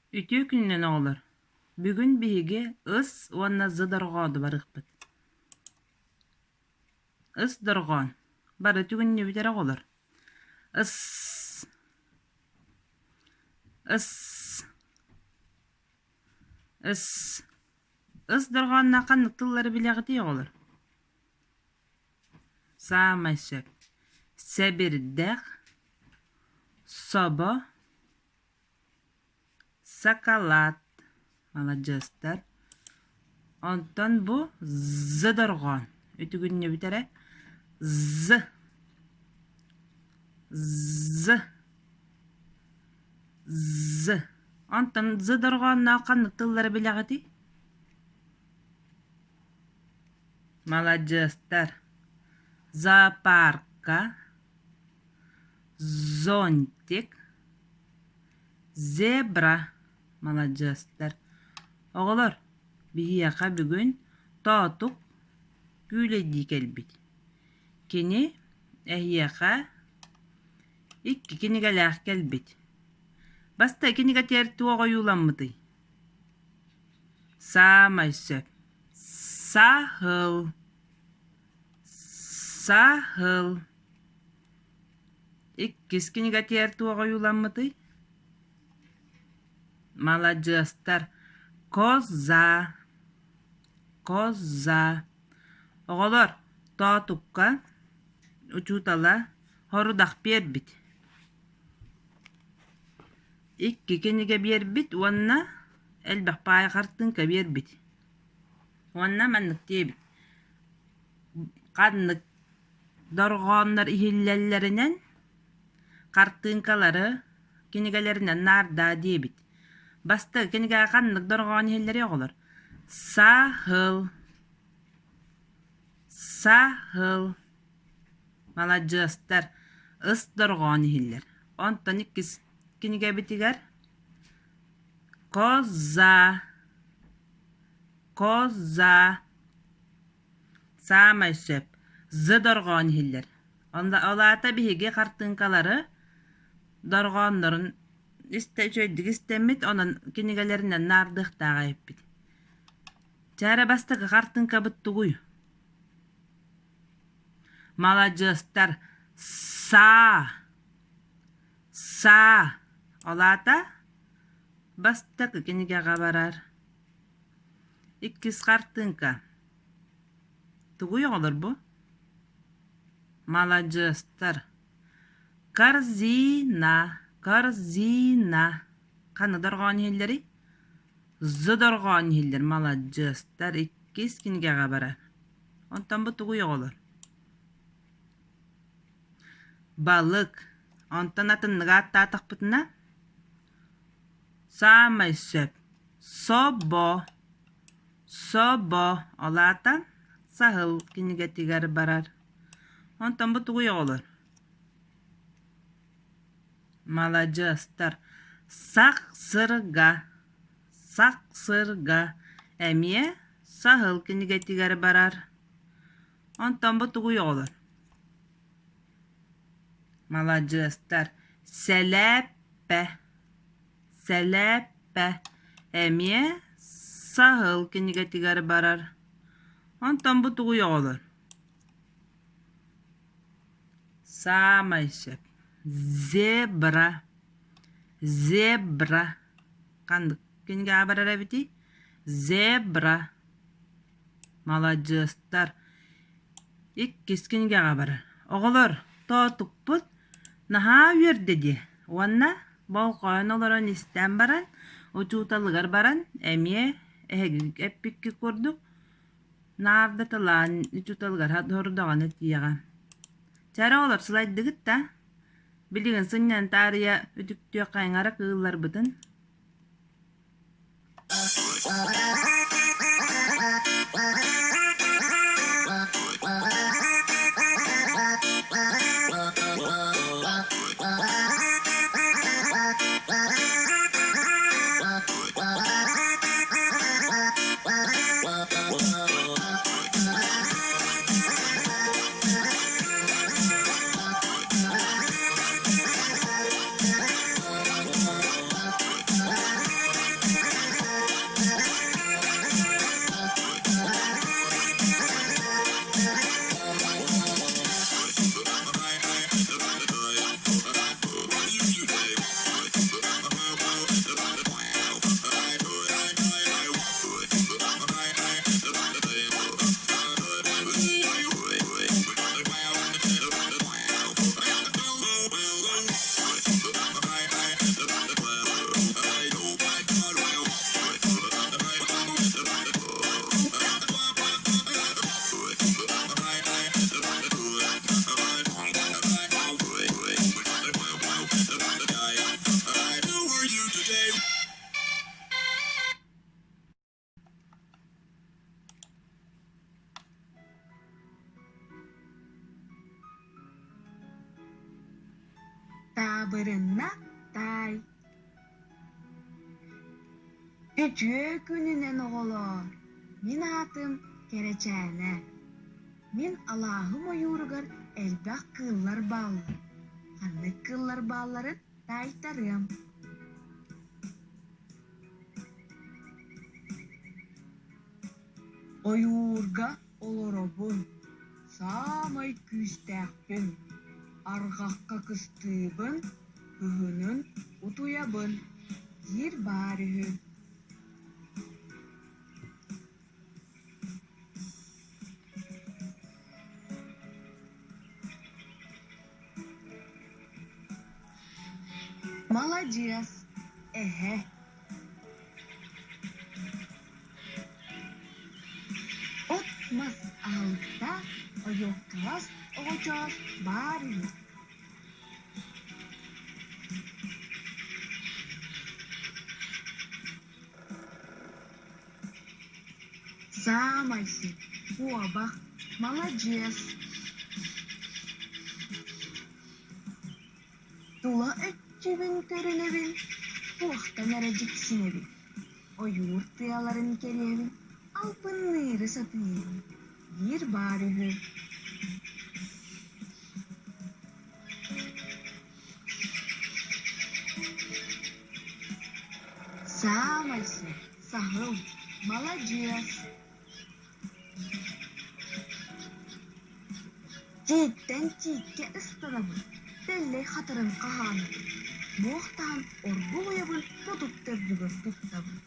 Үтүө күнүнэн оҕолор! Бүгүн биһиги ыс уонна з дорҕоону барыахпыт. Ыс дорҕоон бары түгүннүбүт эрэ оҕолор. Ыс ыс ыс ыс дорҕоонноох ханнык тыллары билэҕитий оҕолор? Саамай сөп. Сэбирдэх, собо, Сакалаат, маладьыастар. Онтон бу з дорҕоон. Үтүгүннүбүт эрэ з з з. Онтон з дорҕоонноох ханнык тыллары билэҕитий? Маладьыастар. Зоопарка, зонтик, Зебра, маладьыастар. Оҕолор, биһиэхэ бүгүн Тоотук күүлэйдии кэлбит. Кини эһиэхэ икки кинигэлээх кэлбит. Бастакы кинигэтигэр туох ойууламмытый? Саамай сөп. Саһыл. Саһыл. Иккис кинигэтигэр туох ойууламмытый? Маладьыастар! Коза, коза. Оҕолор, Тоотукка учуутала сорудах биэрбит. Икки кинигэ биэрбит уонна элбэх паай хартыыҥка биэрбит. Уонна маннык диэбит: Ханнык Дорҕооннор иһиллэллэринэн хартыыҥкалары кинигэлэринэн наардаа диэбит. Бастакы кинигэҕэ ханнык дорҕоон иһиллэрий оҕолор? Саһыл, саһыл. Маладьыастар, ыс дорҕоон иһиллэр. Онтон иккис кинигэбитигэр коза, коза. Саамай сөп, з дорҕоон иһиллэр. Ол аата биһиги хартыыҥкалары дорҕооннорун истэ үчүгэйдик истэммит, онон кинигэлэринэн наардыахтаах эбиппит. Чэ эрэ бастакы хартыыҥкабыт тугуй? Маладьыастар, саа, саа. Ол аата бастакы кинигэҕэ барар. Иккис хартыыҥка. Тугуй оҕолор бу? Маладьыастар. Корзина, корзина. Ханна дорҕоон иһиллэрий? З дорҕоон иһиллэр. Маладьыастар. Иккис кинигэҕэ барар. Онтон бу тугуй оҕолор? Балык. Онтон атынныгы ааттаатахпытына Саамай сөп. Собо. Собо ол аата саһыл кинигэтигэр барар. Онтон бу тугуй оҕолор? Маладьыастар. Сахсырга. Сахсырга эмиэ саһыл кинигэтигэр барар. Онтон бу тугуй оҕолор? Маладьыастар. Сэлээппэ. Сэлээппэ эмиэ саһыл кинигэтигэр барар. Онтон бу тугуй оҕолор? Саамай сөп. Зебра. Зебра. Ханнык кинигэҕэ барар эбитий? Зебра. Маладьыастар. Иккис кинигэҕэ барар. Оҕолор, тоотукпут наһаа үөрдэ дии уонна болҕойон олорон истэн баран, учууталыгар баран эмиэ эһиги эппиккит курдук наардаталаан учууталыгар сордоҕун этиэҕэ. Чэ эрэ оҕолор сылайдыгыт да? Билигин сынньана таарыйа үтүктүөххэйиҥ эрэ кыылларбытын. Таабырынна таай Үтүө күнүнэн оҕолоор, мин аатым Кэрэчээнэ. Мин алааһым ойууругар элбэх кыыллар бааллар. Ханнык кыыллар баалларын таайтарыам. Ойуурга олоробун, саамай күүстээхпин, арҕахха кыстыыбын, кыһынын утуйабын диир баар үһү. Маладьыас, эһэ От-мас аһылыктаах ойуоккалас оҕочоос баар үһү. Саамай сөп, куобах, маладьыас. Тула өттүбүн көрүнэбин, туохтан эрэ дьиксинэбин, ойуур тыаларын кэриэбин, албынныыры сатыыбын, диир баар үһү. Саамай сөп, саһыл, маладьыас. Тииттэн тииккэ ыстанабын, тэллэй хатырын хаһаанабын, муохтаан оргул уйабын мутук төрдүгэр туттабын.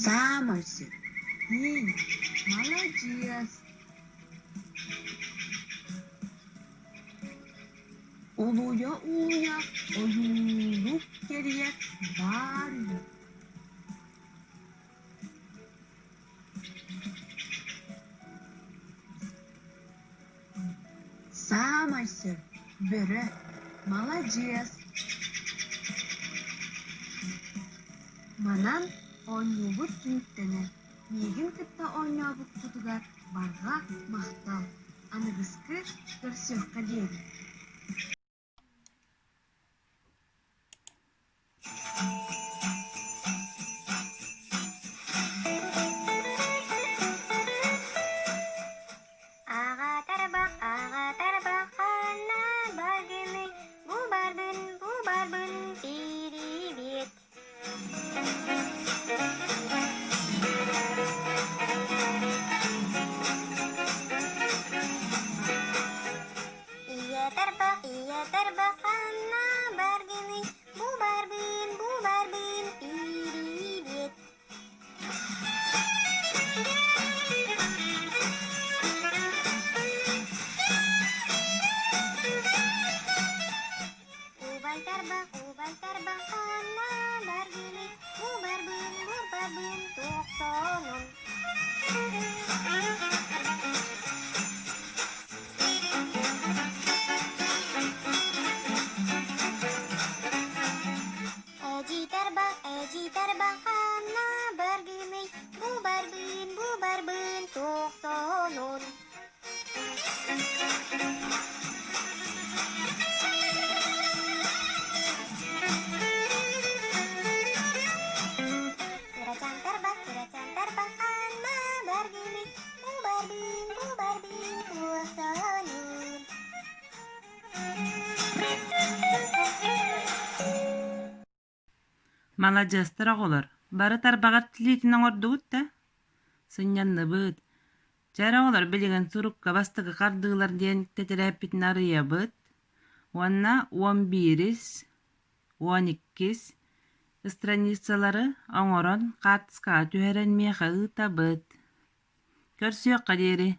Саамай сөп, тииҥ, маладьыас. Улуйа-улуйа ойуулук кэрийэ баар үһү. Саамай сөп, бөрө, маладьыас. Манан оонньуубут түмүктэнэр. Миигин кытта оонньообуккутугар барҕа махтал! Аныгыскы көрсүөххэ диэри. Аҕа тарбах, аҕа тарбах, ханна баргыный? Бу барбын, бу барбын, пирибиэт. Ийэ тарбах, ийэ тарбах, ханна баргыный? Бу барбын, бу барбын, пирибиэт. Убай тарбах, убай тарбах, ханна баргыный? Бу барбын, бу барбын, тохтонун. Эдьиий тарбах, эдьиий тарбах, ханна баргыный? Бу барбын, бу барбын, тохтонун. Кырачаан тарбах, кырачаан тарбах, ханна баргыный? Бу барбын, бу барбын, тохтонун. Маладьыастар оҕолор, бары тарбаҕар тилиитин оҥордугут да? Сынньанныбыт. Чэ эрэ оҕолор билигин сурукка бастакы хардыылар диэн тэтэрээппитин арыйабыт уонна 11-ис, 12-ис страницалары оҥорон хаартыскаҕа түһэрэн миэхэ ыытабыт. Көрсүөххэ диэри.